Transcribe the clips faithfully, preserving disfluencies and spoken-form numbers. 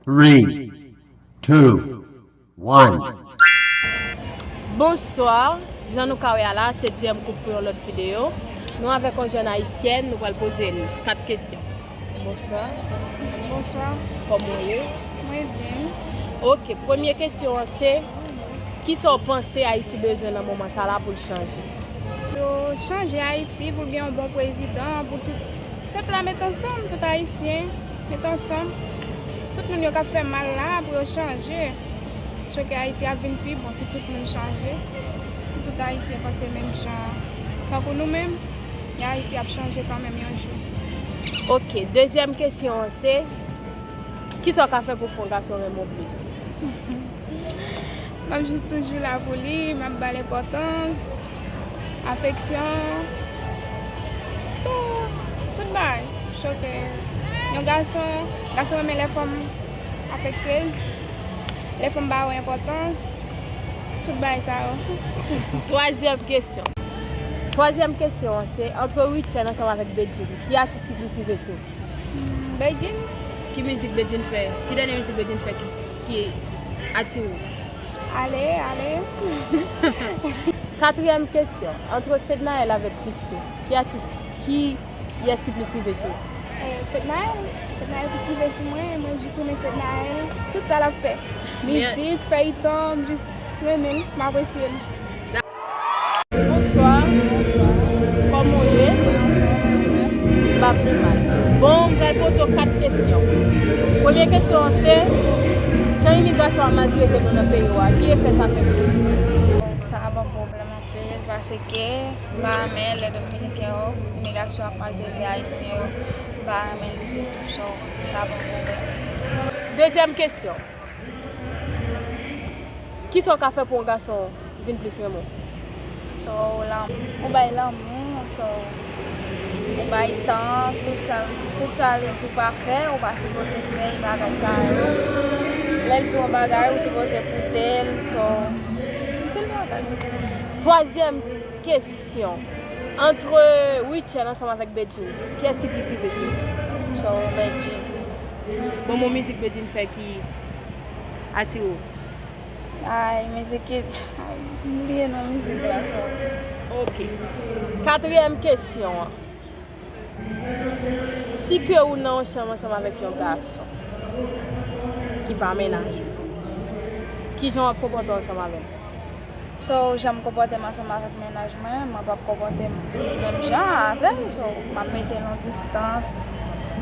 Three, two, one. Bonswa, jan nou ka wè a la, se D M Cook pou yon lòt videyo. Nou avèk yon jèn ayisyèn, nou pral poze l kat kesyon. Bonswa. Bonswa. Kòman w ye? Mwen byen. Ok, premye kesyon an se, kisa w panse Ayiti bezwen nan moman sa la pou l chanje? Yo chanje Ayiti pou l gen yon bon prezidan, pou tout pèp la met ansanm, tout Ayisyen met ansanm. Tout moun yo k ap fè mal la pou yo chanje. Chonke Ayiti ap vin pi bon si tout moun chanje. Si tout Ayisyen panse menm jan tankou nou menm, Ayiti ap chanje kanmenm yon jou. Ok, dezyèm kesyon an se, kisa w ka fè pou fè yon gason renmen w plis? M ap jis toujou la pou li, m ap ba l enpòtans, afeksyon, tout, tout bagay. Chonke yon gason, gason renmen lè fanm afeksye l, lè fanm ba yo enpòtans, tout bagay sa yo. Twazyèm kesyon. Twazyèm kesyon an se, antre Rutshelle ansanm avèk Bedjine, ki atis ki plis rive sou ou? Bedjine. Ki mizik Bedjine fè? Ki dènye mizik Bedjine fè ki, ki atire w? Ale, ale. Katriyèm kesyon. Antre Fednaelle avèk Christoo, ki atis, ki yès ki plis rive sou ou? Eh, Fednaelle. Fednaelle plis rive sou mwen. Mwen jis renmen Fednaelle. Tout sa l ap fè. Mizik, fèyton, m jis renmen l, m apresye l. Bonswa. Bonswa. Kòman w ye? M pa pi mal. Bon, m pral poze w kat kesyon. Premye kesyon an se, jan imigrasyon an maltrete nou nan peyi w a, ki efè sa fè sou ou? Sa ban m pwoblèm anpil, paske m pa renmen lè Dominiken yo, imigrasyon ap maltrete Ayisyen yo, m pa renmen l ditou, so, sa ban m pwoblèm. Dezyèm kesyon. Kisa w ka fè pou yon gason vin plis renmen w? So, lan-, ou bay lanmou, so, ou bay tan, tout sa, tout sa li di w pa fè, ou pa sipoze fè, bagay sa yo. Lè l di w yon bagay, ou sipoze koute l, so, anpil bagay. Twazyèm kesyon. Antre Rutshelle ansanm avèk Bedjine, kiyès ki plis rive sou ou? So, Bedjine. Bon, bon mizik Bedjine fè ki atire w? Ay, mizik it. Ay, m bliye non mizik la, sorry. Ok. Katriyèm kesyon an. Si ke ou nan yon chanm ansanm avèk yon gason ki pa mennaj ou, kijan w ap konpòte w ansanm avè l? So, jan m konpòte m ansanm avèk mennaj mwen, mwen p ap konpòte m menm jan avè l. So, m ap mete l yon distans.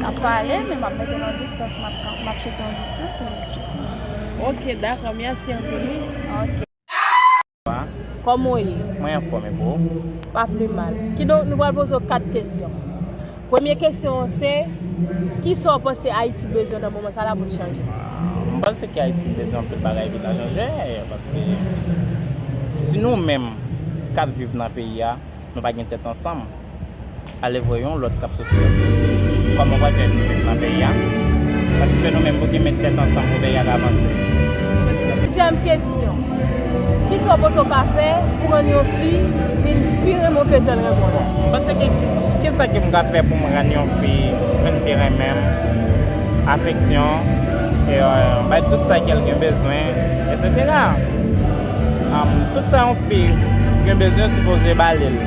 N ap pale, men m ap mete l yon distans, m ap, m ap chita yon distans, men m ap chita yon distans. Ok, dakò, mèsi anpil, wi. Ok. Kòman w ye? Mwen anfòm, e pou ou? Pa pi mal. Kidonk, nou pral poze w kat kesyon. Premye kesyon an se, kisa w panse Ayiti bezwen nan moman sa la pou l chanje? M panse ke Ayiti bezwen anpil bagay ki ta chanje, paske si nou menm k ap viv nan peyi a, nou pa gen tèt ansanm, ale vre yon lòt k ap soti lòt kote. Kòman w pral fè nou viv nan peyi a? Paske se nou menm pou ki met tèt ansanm pou peyi a ka avanse. Dezyèm kesyon. Kisa w panse w ka fè pou rann yon fi vin pi renmen w ke jan l renmen w la? M panse ke, kisa ke m ka fè pou m rann yon fi vin pi renmen m? Afeksyon, e, euh, bay tout sa ke l gen bezwen, etsetera. Am, tout sa yon fi gen bezwen, ou sipoze ba li l.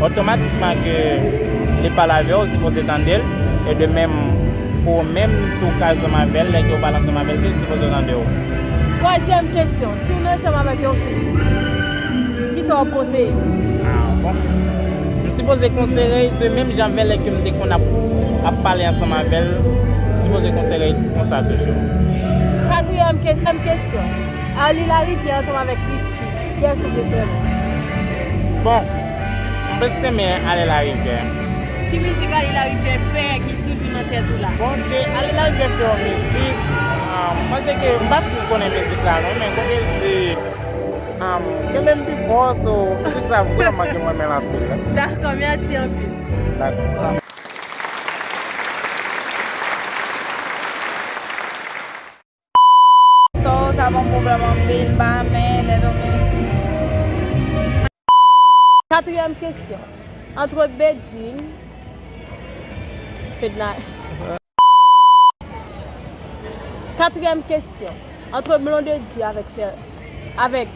Otomatikman ke li pale avè w, ou sipoze tande l. E de menm, pou ou menm tou ka ansanm avè l, lè ke w pale ansanm avè l tou, li sipoze tande w. Twazyèm kesyon, si w nan chanm avèk yon fi, kisa w ap konseye? Ah, bon. M sipoze konseye l de menm jan avè lè ke m te konn ap, ap pale ansanm avè l, m sipoze konseye l konsa toujou. Katriyèm kesyon, kesyon. Arly Larivière ansanm avèk Richie, kiyès ou plis renmen? Bon, m plis renmen Arly Larivière. Ki mizik Arly Larivière fè ki toujou nan tèt ou la? Bon, ke Arly Larivière fè yon mizik, ah, m panse ke m pa fin konnen mizik la non, men kote l di, ah, kenbe m pi fò, so, mizik sa vrèman ke m renmen l anpil. Dakò, mèsi anpil. Dakò. So, sa ban m pwoblèm anpil, m pa renmen lè Dominiken. Katriyèm kesyon. Antre Bedjine, Fednaelle. Katriyèm kesyon. Ant Blondedy avèk Fer- avèk